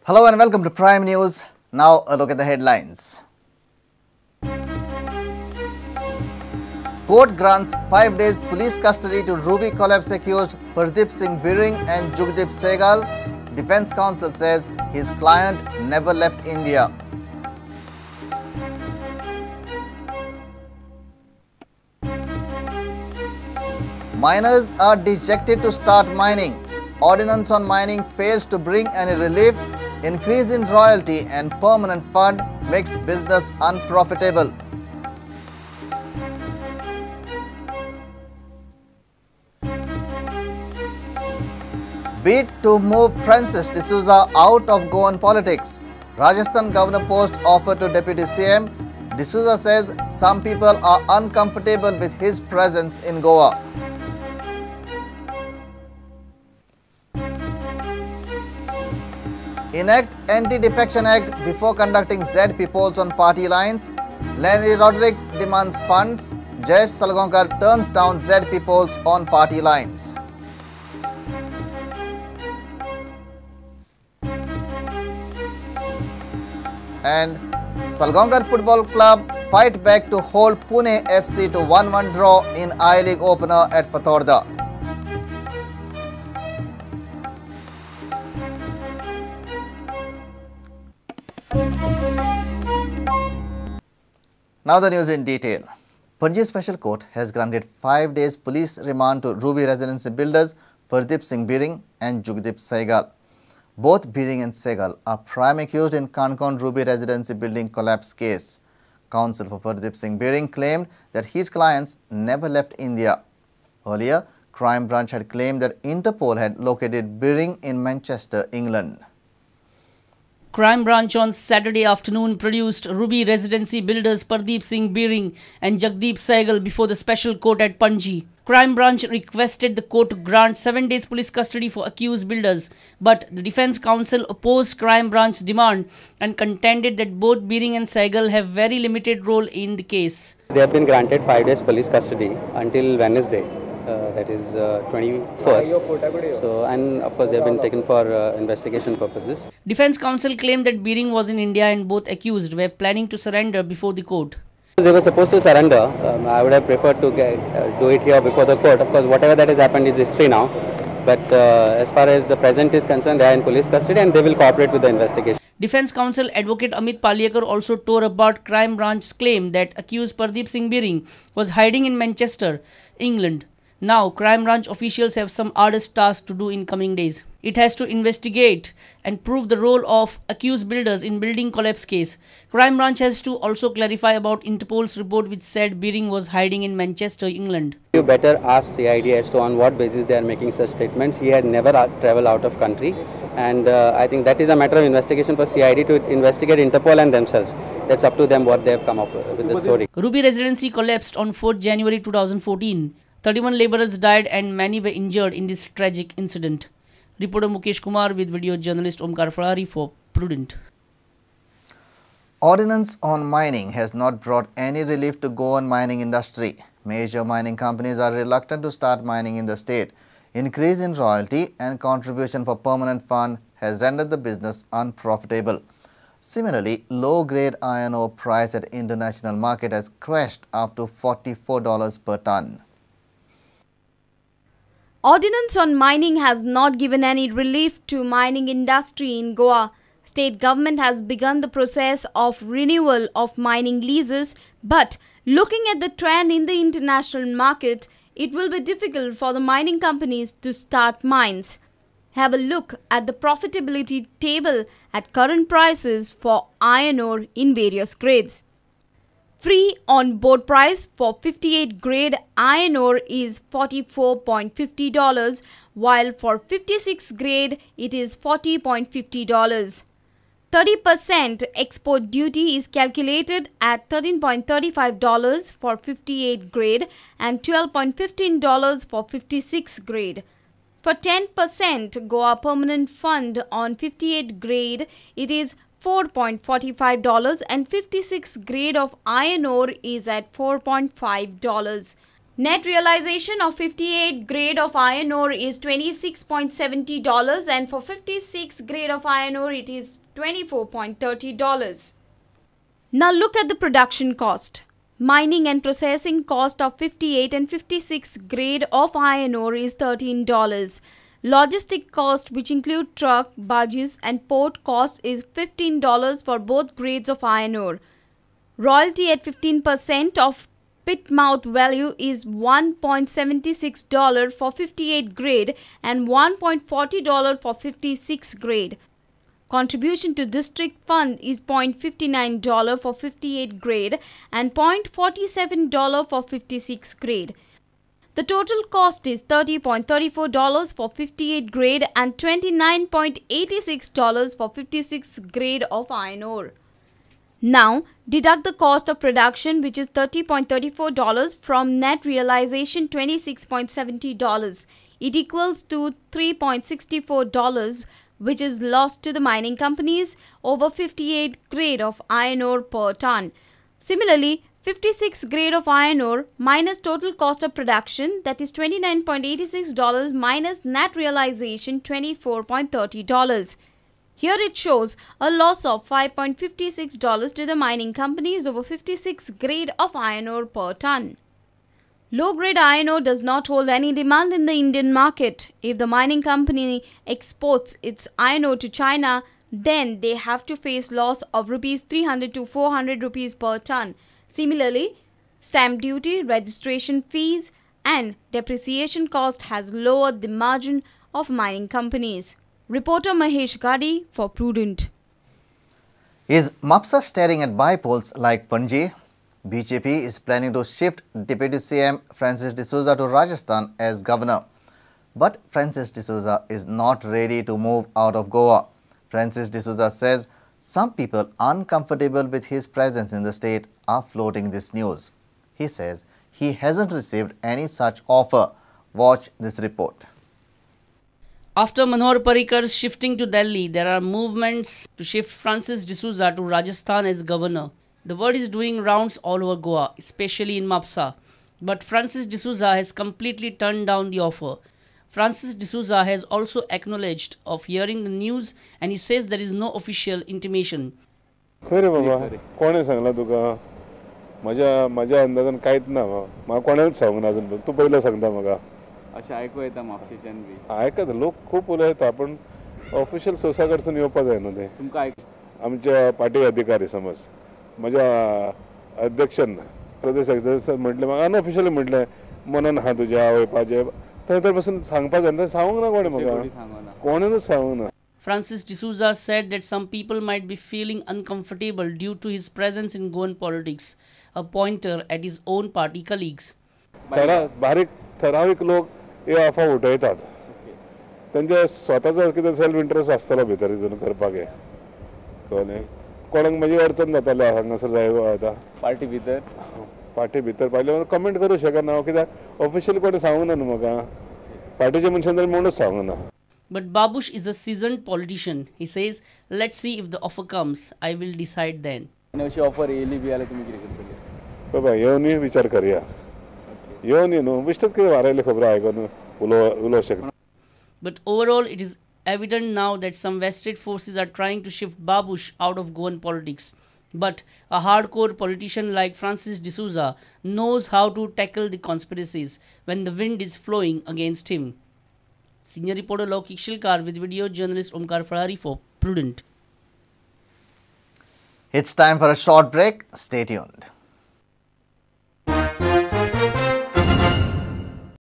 Hello and welcome to Prime News. Now a look at the headlines. Court grants 5 days police custody to Ruby collapse accused Pardeep Singh Birring and Jagdeep Sehgal. Defense counsel says his client never left India. Miners are dejected to start mining. Ordinance on mining fails to bring any relief. Increase in royalty and permanent fund makes business unprofitable. Bid to move Francis D'Souza out of Goan politics. Rajasthan governor post offered to Deputy CM. D'Souza says some people are uncomfortable with his presence in Goa. Enact Anti-Defection Act before conducting ZP polls on party lines. Lenny Rodrigues demands funds. Jayesh Salgaonkar turns down ZP polls on party lines. And Salgaonkar Football Club fight back to hold Pune FC to 1-1 draw in I-League opener at Fatorda. Now the news in detail. Panaji Special Court has granted 5 days police remand to Ruby Residency builders Pardeep Singh Birring and Jagdeep Sehgal. Both Birring and Sehgal are prime accused in Canacona Ruby Residency building collapse case. Counsel for Pardeep Singh Birring claimed that his clients never left India. Earlier, Crime Branch had claimed that Interpol had located Birring in Manchester, England. Crime Branch on Saturday afternoon produced Ruby Residency builders Pardeep Singh Birring and Jagdeep Sehgal before the special court at Panaji. Crime Branch requested the court to grant 7 days police custody for accused builders, but the defense counsel opposed Crime Branch's demand and contended that both Birring and Sehgal have very limited role in the case. They have been granted 5 days police custody until Wednesday. That is 21st. So, and of course they have been taken for investigation purposes. Defense counsel claimed that Birring was in India and both accused were planning to surrender before the court. They were supposed to surrender. I would have preferred to do it here before the court. Of course, whatever that has happened is history now. But as far as the present is concerned, they are in police custody and they will cooperate with the investigation. Defense counsel advocate Amit Palyekar also tore apart Crime Branch's claim that accused Pardeep Singh Birring was hiding in Manchester, England. Now, Crime Branch officials have some arduous task to do in coming days. It has to investigate and prove the role of accused builders in building collapse case. Crime Branch has to also clarify about Interpol's report which said Birring was hiding in Manchester, England. You better ask CID as to on what basis they are making such statements. He had never traveled out of country, and I think that is a matter of investigation for CID to investigate Interpol and themselves. That's up to them what they have come up with the story. Ruby Residency collapsed on 4th January 2014. 31 laborers died and many were injured in this tragic incident. Reporter Mukesh Kumar with video journalist Omkar Ferrari for Prudent. Ordinance on mining has not brought any relief to Goan mining industry. Major mining companies are reluctant to start mining in the state. Increase in royalty and contribution for permanent fund has rendered the business unprofitable. Similarly, low-grade iron ore price at international market has crashed up to $44 per ton. Ordinance on mining has not given any relief to mining industry in Goa. State government has begun the process of renewal of mining leases, but looking at the trend in the international market, it will be difficult for the mining companies to start mines. Have a look at the profitability table at current prices for iron ore in various grades. Free on board price for 58 grade iron ore is $44.50, while for 56 grade it is $40.50. 30% export duty is calculated at $13.35 for 58 grade and $12.15 for 56 grade. For 10% Goa Permanent Fund on 58 grade, it is $4.45 and 56 grade of iron ore is at $4.5. Net realization of 58 grade of iron ore is $26.70 and for 56 grade of iron ore it is $24.30. Now look at the production cost. Mining and processing cost of 58 and 56 grade of iron ore is $13. Logistic cost, which include truck, barges and port cost, is $15 for both grades of iron ore. Royalty at 15% of pit mouth value is $1.76 for 58 grade and $1.40 for 56 grade. Contribution to district fund is $0.59 for 58 grade and $0.47 for 56 grade. The total cost is $30.34 for 58 grade and $29.86 for 56 grade of iron ore. Now, deduct the cost of production, which is $30.34 from net realization $26.70. It equals to $3.64, which is lost to the mining companies over 58 grade of iron ore per ton. Similarly, 56 grade of iron ore minus total cost of production, that is $29.86 minus net realization $24.30. Here it shows a loss of $5.56 to the mining companies over 56 grade of iron ore per ton. Low-grade iron ore does not hold any demand in the Indian market. If the mining company exports its iron ore to China, then they have to face loss of rupees 300 to 400 rupees per ton. Similarly, stamp duty, registration fees and depreciation cost has lowered the margin of mining companies. Reporter Mahesh Gadi for Prudent. Is Mapsa staring at bypolls like Panaji? BJP is planning to shift Deputy CM Francis D'Souza to Rajasthan as governor. But Francis D'Souza is not ready to move out of Goa. Francis D'Souza says some people uncomfortable with his presence in the state are floating this news. He says he hasn't received any such offer. Watch this report. After Manohar Parrikar's shifting to Delhi, there are movements to shift Francis D'Souza to Rajasthan as governor. The word is doing rounds all over Goa, especially in Mapsa. But Francis D'Souza has completely turned down the offer. Francis D'Souza has also acknowledged of hearing the news and he says there is no official intimation. खरें बाबा कोणें सांगलां तुका म्हज्या म्हज्या अंदाजान कांयच ना म्हाका कोणेंच सांगूंक ना अजून तूं पयलो सांगता म्हाका अशें आयकूं येता म्हापशेच्यान बी आयकता लोक खूब उलयता पूण ऑफिशियल सोर्सा कडसून येवपा जाय न्हू तें तुमकां आमच्या पार्टी अधिकारी समज म्हज्या अध्यक्षान प्रदेश अध्यक्ष म्हटलें म्हाका अनऑफिशियली म्हटलें मनान आहा तुज्या वयपाचें थंय तर पसून सांगपा जाय न्हू सांगूंक ना कोणें म्हाका कोणेनूच सांगूंक ना. Francis D'Souza said that some people might be feeling uncomfortable due to his presence in Goan politics, a pointer at his own party colleagues. बारीक ठरावीक लोक हे अफवा उठयतात तांचे स्वताचो कितें सेल्फ इंट्रस्ट आसतलो भितर हितून करपाक हें कळ्ळें कोणाक मागीर अडचण जाताली हांगासर जाय आतां पार्टी भितर पार्टी भितर पाहिल्यार कमेंट करूं शकना कित्याक ऑफिशियल कोणें सांगूंक ना न्हू म्हाका पार्टीच्या मनशान तरी म्हणूच सांगूंक ना. But Babush is a seasoned politician. He says, let's see if the offer comes. I will decide then. अशी ऑफर येयली बी जाल्यार तुमी कितें करतले? बाबा येवनूय विचार करया येवन न्हू बेश्टेच कितें वारयले खबर आयकून उलोवंक शकता. But overall, it is evident now that some vested forces are trying to shift Babush out of Goan politics. But a hardcore politician like Francis D'Souza knows how to tackle the conspiracies when the wind is flowing against him. Senior reporter Laukik Shilkar with video journalist Omkar Farhari for Prudent. It's time for a short break. Stay tuned.